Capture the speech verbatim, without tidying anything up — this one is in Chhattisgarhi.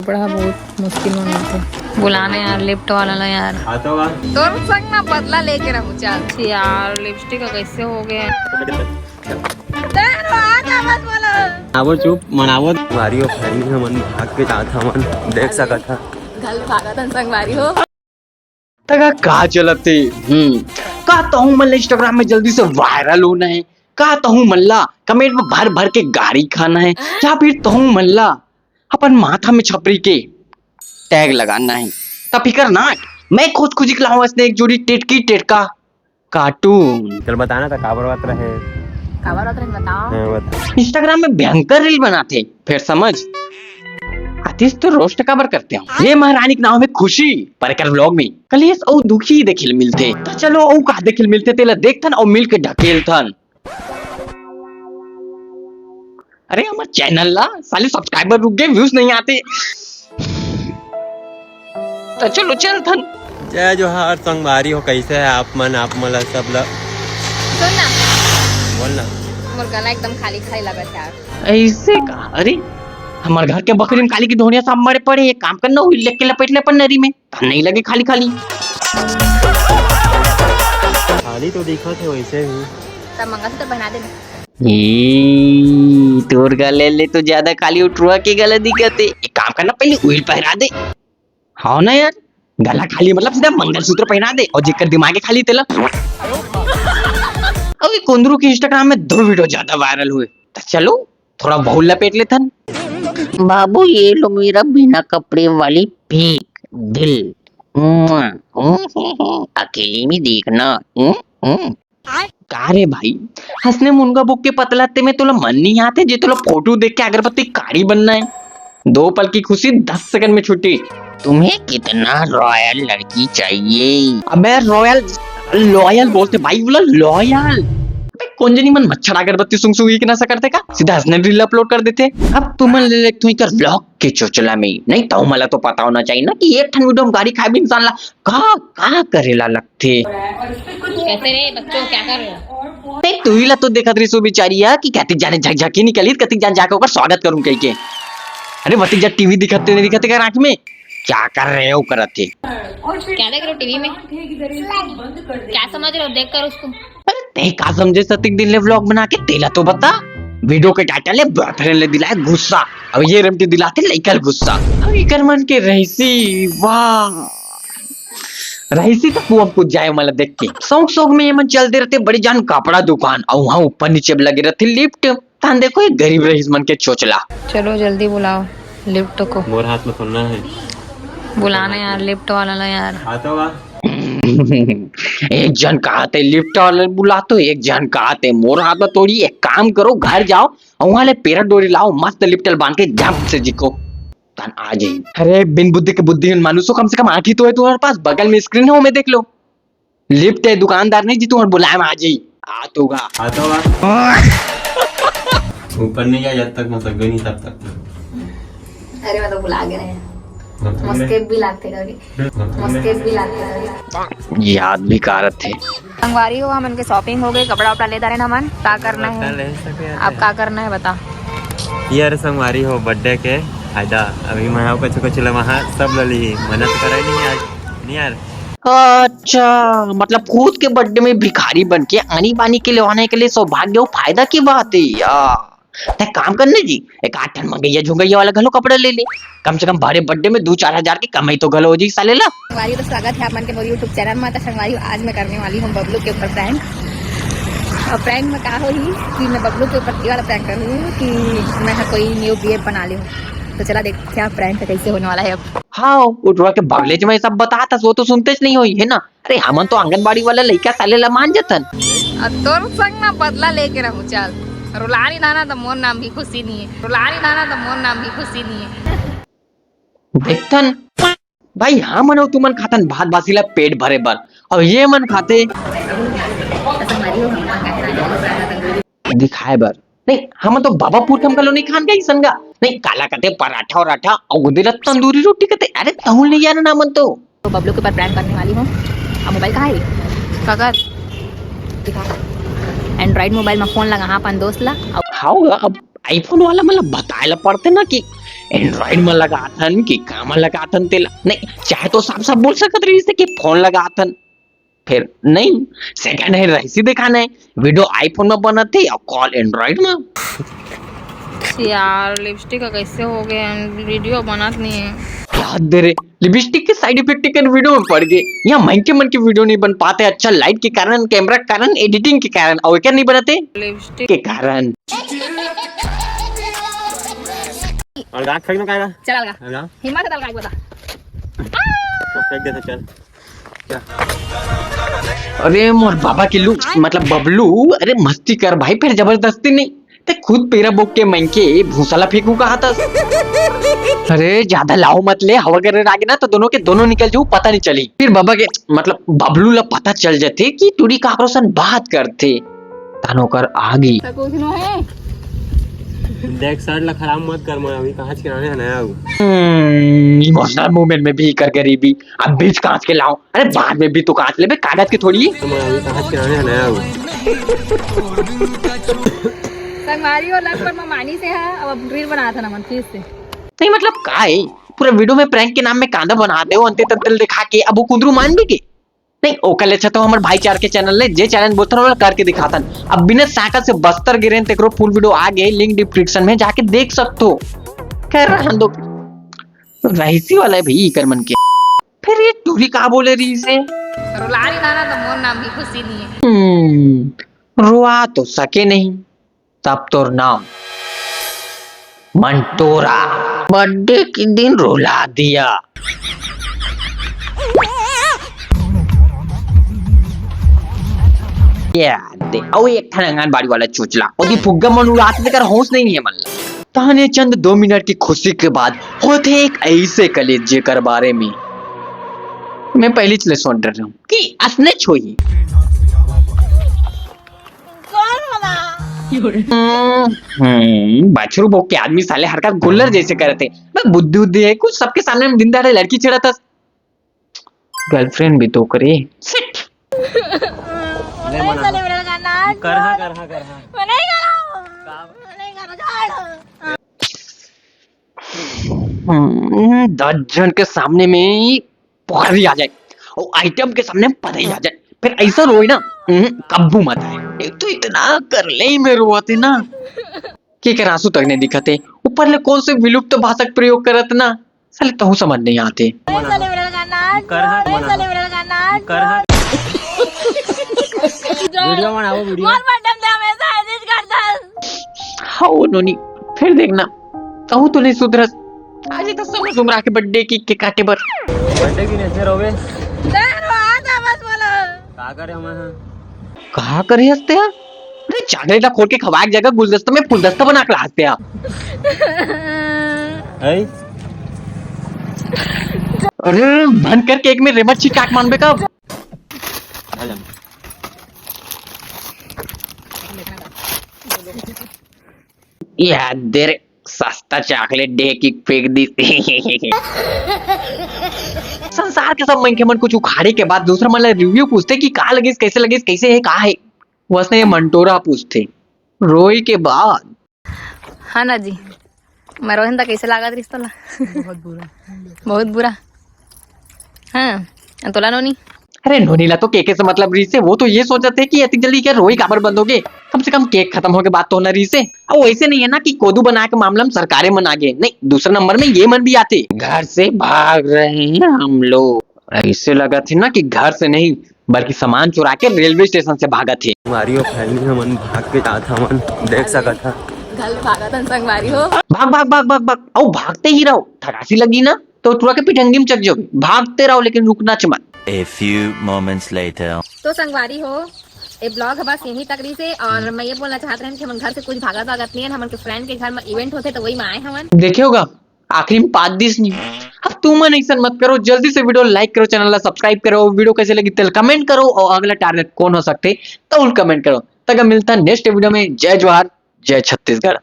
बड़ा बहुत मुश्किल में मिलथे। बुलाना यार लिफ्ट वाला ला यार। तोर संग ना बदला लेके रहूं चल। यार लिपस्टिक का कैसे हो गया? आवो चुप मनावो। संगवारी हो, फैमिली हमन भाग के जात हमन, देख सकत ह। घल भागत हन संगवारी हो। तका का चलत हे? हम्म, का तहूं मन ला Instagram में जल्दी से वायरल होना हे? का तहूं मन ला कमेंट में भर भर के गारी खाना हे? या फिर तहूं मन ला अपन माथा में छपरी के टैग लगाना हे? त फिकर नाट, मैं खोज खोजी के लाऊं अइसने एक जोड़ी टेटकी टेटका कार्टून। चल बताना त काबर बात रहे। काबर बात रहे बताओ। हाँ, बता। Instagram में भयंकर रील बनाथे, फेर समझ आतिस तो रोस्ट काबर करते हो। ये महारानी के नाम हे खुशी, पर एकर व्लॉग में कलेश अउ दुखी देखे ल मिलथे। त चलो अउ का देखे ल मिलथे तेला देखथन अउ मिल के ढकेलथन। अरे हमर चैनल ला साले सब्सक्राइबर रुक गए, व्यूज नहीं आते। त चलो चलथन। जय जोहार संगवारी हो, कैसे है आप मन? आप मन ला सब ला सुन ना। बोल ना। मोर गला एकदम खाली खाली लगत हे यार। ऐसे का? अरे हमर घर के बकरी में काली की ढोनिया सब मरे पड़े, एक काम करना, उही लेके लपेट ले अपन नरी में, त नहीं लगे खाली खाली। खाली तो दिखत हे वैसे भी। तब मंगलसूत्र पहना दे। ई, तोर गले ले तो ज्यादा खाली उठरुआ के गला दिखत हे। एक काम करना, पहले उही ल पहना दे। हाँ ना यार, गला खाली मतलब सीधा मंगलसूत्र पहना दे, अउ जेकर दिमाग हे खाली तेला। अउ ये कुंदरू के Instagram में दो वीडियो ज्यादा वायरल हुए, त चलो थोड़ा वहू ल लपेट लेथन। बाबू ये लो मेरा बिना कपड़े वाली भीख, दिल। मुआ। अकेले में देखना। का रे भाई, हंसने मुनगा बुक के पतला ते में तोला मन नहीं आते जे तोला फोटो देख के अगरबत्ती कारी बनना हे? दो पल की खुशी दस सेकंड में छुट्टी। तुम्हें कितना रॉयल लड़की चाहिए? अबे रॉयल, लॉयल बोलते भाई, बोला लॉयल। अबे कोंजनी मन मच्छर अगरबत्ती सूंघ सूंघ के नशा करथे का? सीधा हंसने रील अपलोड कर देथे। अब तुमन ले लेथो एकर व्लॉग के चोचला में, नहीं त हमला तो पता होना चाहिए ना कि एक ठन वीडियो में गारी खाए भी इंसान ला का, का करेला लगथे। कैसे रे बच्चों, क्या कर रहे हो? ते तुही ला तो देखत रहिस ओ बिचारी ह कि कतिक जाने झकझकी निकलिस, कतिक जाने जाके ओकर स्वागत करूं कहिके। अरे वतिक जा टीवी दिखत ते नहीं दिखत एकर आंख में? क्या कर रहे हो करत हे। क्या देख रहे हो टीवी में? क्या समझ रहे हो देख कर उसको? अरे ते का समझे सतिक दिन ले व्लॉग बना के, तेला तो बता। वीडियो के टाइटल हे बॉयफ्रेंड ले दिलाए गुस्सा, अब ये रेमटी दिलाथे लइका ल गुस्सा। अब एकर मन के रहिसी, वाह। रहिसी त कुआं म कूद जाए वाला देख के। शौक शौक में ये मन चलते रहते बड़ी जान कपड़ा दुकान, अउ वहां ऊपर नीचे लगे रहते लिफ्ट। तहन देखो ये गरीब रहीस मन के चोचला। चलो जल्दी बुलाओ लिफ्ट को। मोर हाथ में थोड़ा हे। बुलाना यार लिफ्ट वाला ला यार। आता हुआ। एक जन कहाते लिफ्ट वाला बुला तो एक जन कहाते मोर हाथ में थोड़ी। एक काम करो, घर जाओ अउ वहां ले पेरा डोरी लाओ, मस्त लिफ्ट ल बांध के झप से जिको। तन आ जाई। अरे बिन बुद्धि के बुद्धिहीन मानुस हो, कम से कम आंखी तो हे तुम्हारे पास, बगल में स्क्रीन हे, ओमे देख लो। लिफ्ट हे, दुकानदार नहीं जी तुम्हारे बुलाए में आ जाई। आ तो गा। आ तो गा। ऊपर नहीं गया जब तक मैं सग नहीं तब तक। अरे मैं तो भुला गए हैं। मस्के भी लागते करके। मस्के भी लागते करके। याद भी कारत हे। संगवारी हो, हमन के शॉपिंग हो गई, कपड़ा वपड़ा ले डारे हमन। का करना हे? अब का करना हे बता। ये अरे संगवारी हो, बर्थडे के फायदा। अभी मैं कुछ कुछ ले वहाँ सब ले ली। मन्नत करे नहीं आज, नहीं यार। अच्छा, मतलब खुद के बर्थडे में भिखारी बन के आनी बानी के लेवाने के लिए सौभाग्य अउ फायदा की बात हे यार। ते काम करने जी, एक आठ ठन मंगैया झुंगैया वाला घलो कपड़ा ले ले, कम से कम बड़े बर्थडे में दू चार हजार के कमाई तो घलो हो जी साले ला। संगवारी हो, तो स्वागत हे आप मन के मोर YouTube चैनल में। तो संगवारी हो, आज मैं करने वाली हूँ बबलू के ऊपर प्रैंक। और प्रैंक में का होही कि मैं बबलू के ऊपर ये वाला प्रैंक कर रही हूँ कि मैं हा कोई न्यू बीएफ बना ली हूँ। तो चला देखते हैं प्रैंक कैसे होने वाला है अब। हाँ, उठवा के बगले जो मैं सब बताता, वो तो सुनते ही नहीं होई, है ना? अरे, हमन तो आंगनबाड़ी वाला लइका साले ला मान जथन। अब तोर संग ना बदला लेके रहूं, चल। रुलारी नाना तो मोर नाम भी खुशी नहीं है, रुलारी नाना तो मोर नाम भी खुशी नहीं है। देखथन भाई, हमन अउ तुमन खाथन भात बासी ला पेट भरे बर, अउ ये मन खाथे दिखाए बर। नहीं, हमन तो बाबा पुरखा म घलो नहीं खान गई संगा। नहीं, काला कथे पराठा वराठा, अउ ओदे ला तंदूरी रोटी कथे। अरे, तहूं नहीं जाना ना मन तो। तो बबलू के ऊपर प्रैंक करने वाली हूँ। अब मोबाइल कहाँ है? काकर? दिखा। एंड्रॉइड मोबाइल में फोन लगा, हाँ, अपन दोस्त ला। अब हाँ, अब iPhone वाला मन ला बताए ला पड़थे ना कि Android में लगाथन कि का में लगाथन तेला। नहीं, चाहे तो साफ साफ बोल सकत रहिस कि फोन लगाथन, फिर नहीं, सेकंड हैंड रहिसी दिखाना है। वीडियो iPhone में बनत हे और कॉल Android में। यार, लिपस्टिक का कैसे हो गया? वीडियो बनत नहीं है। याद दे रे, लिपस्टिक के साइड इफेक्ट के वीडियो में पड़ गए। यहाँ महंगे मन के वीडियो नहीं बन पाते, अच्छा लाइट के कारण, कैमरा के कारण, एडिटिंग के कारण, और क्या नहीं बनाते? लिपस्टिक के कारण। अलगा फेंक दो, काहेगा? चल, अलगा। अलगा? हिम्मत है, अलगा, बता। तो फेंक दे, तो चल। अरे मोर बाबा के लू, मतलब बबलू, अरे मस्ती कर भाई, फिर जबरदस्ती नहीं। ते खुद पेरा बोक के मन के भूसा ला फेंकू कहा था। अरे ज्यादा लाओ मत ले, हवा करे लागे ना तो दोनों के दोनों निकल जाऊ, पता नहीं चली। फिर बाबा के, मतलब बबलू ला पता चल जाथे कि टूरी काकरो सन बात करथे। तनो कर आगी। कुछ नो है। देख, शर्ट ला खराब मत कर, मैं अभी कांच के लाने है नया हूँ। हम्म, इमोशनल मोमेंट में भी कर गरीबी, अब बीच कांच के लाओ। अरे बाद में भी तो कांच लेबे, कागज के थोड़ी। मैं अभी कांच के लाने है नया हूँ। संगवारी हो लग पर मैं मानी से है, अब रील बनात हन हमन फिर से। नहीं मतलब का है, पूरा वीडियो में प्रैंक के नाम में कांदा बना दे हो, अंते तंतल दिखा के, अब वो कुंदरू मान भी के? नहीं, ओकर ले अच्छा तो हमर भाईचार के चैनल ले, जे चैलेंज बोलथन ओला करके दिखाथन। अब बिना साइकिल से बस्तर गिरेन तेकरो फुल वीडियो आ गए, लिंक डिस्क्रिप्शन में जाके देख सकथो। खैर रहन दो, रहीसी वाला है भाई इकर मन के। फिर ये टूरी का बोले रहीसे? रुलारी दाना तो मोर नाम भी खुशी नहीं है। हम्म, रोआ तो सके नहीं। तब तोर नाम मंटोरा। बर्थडे के दिन रुला दिया। ये दे, अउ एक ठन आंगनबाड़ी वाला चोचला, ओदी फुग्गा मन उड़ात तेकर होश नहीं है मन ला। ताने चंद दो मिनट की खुशी के बाद होथे एक ऐसे कलेज जेकर बारे में मैं पहली चले सोच रहा हूँ कि असने छोही। कौन वाला? हम्म, हम्म, बछरू बोक के आदमी साले हरकत गुल्लर जैसे करते। मैं बुद्धि उद्धि है कुछ, सबके सामने में दिन दहाड़े लड़की छेड़ा था। गर्लफ्रेंड भी तो करे। Shit। नहीं मना। करहा, करहा, करहा। मैं नहीं करा। मैं नहीं करा, छोड़। हम्म, दस जन के सामने में पकड़ी आ जाए और आइटम के सामने पता ही आ जाए, फिर ऐसा रोए ना, हम्म, कब्बू मत आए। एक तो इतना कर ले में रोआते ना कि कर आंसू तक नहीं दिखाते, ऊपर ले कौन से विलुप्त भाषा के प्रयोग करत ना, साले तहु समझ नहीं आते। करहा, करहा। वीडियो बनाओ, वीडियो। मोर बर्थडे में हमेशा ऐसे ही करता है। हाओ नोनी, फिर देखना, कहूँ तो नहीं सुधरस। आज ही तो सुमरा सुमरा के बर्थडे केक के काटे बर। बर्थडे की नहीं रहोगे? सर, वो आता बस बोलो। का करे हम हैं? का करे हंसते हैं? अरे, चांदनी ला खोल के खवाए के जगह गुलदस्ता में फुलदस्ता बना के ला हंसते हैं। है? अरे, बंद कर केक में रेमट छिटका के मानबे का? याद दे रे, सस्ता चॉकलेट दे के फेंक दी। संसार के सब मनखे मन कुछ उखाड़े के बाद दूसरा मन ला रिव्यू पूछते कि का लगिस, कैसे लगिस, कैसे है, का है, वैसने ये मंटोरा पूछते रोई के बाद। हाँ ना जी, मैं रोहिन दा कैसे लागत रहिस तोला? बहुत बुरा। बहुत बुरा। हाँ, तोला नोनी? अरे नोनी ला तो केके से मतलब रहिसे, वो तो ये सोचत हे कि अतिक जल्दी क्या रोई काबर बंद होगे, कम से कम केक खत्म होके बात तो होना रहिसे। अब वैसे नहीं है ना कि कोदू बना के मामला में सरकारे मन आगे, नहीं, दूसरे नंबर में ये मन भी आते। घर से भाग रहे हैं हम लोग। ऐसे लगत हे ना कि घर से नहीं, बल्कि सामान चुरा के रेलवे स्टेशन से भागत हे। संगवारी हो, फैमिली हमन भाग के जात हवन, देख सकत ह। घर भागत हन संगवारी हो। भाग, भाग, भाग, भाग, भाग। अउ भागते ही रहो, थकासी लगी ना तो टुरा के पिठंगी में चढ़ जाओगे। भागते रहो लेकिन रुकना च मत। A few moments later। तो संगवारी हो, ये ब्लॉग बस यहीं तक रहिसे और मैं ये बोलना चाहत रहन कि हमन घर से कुछ भागत वागत नहीं है, हमन के फ्रेंड के घर में इवेंट होथे तो वही में आए हवन। देखे होगा, आखिरी में पाँच दिस नहीं। अब तुमन ऐसा मत करो, जल्दी से वीडियो लाइक करो, चैनल ला सब्सक्राइब करो, वीडियो कैसे लगी तेल कमेंट करो और अगला टारगेट कौन हो सकते तउल कमेंट करो। तक मिलता नेक्स्ट वीडियो में। जय जोहार, जय छत्तीसगढ़।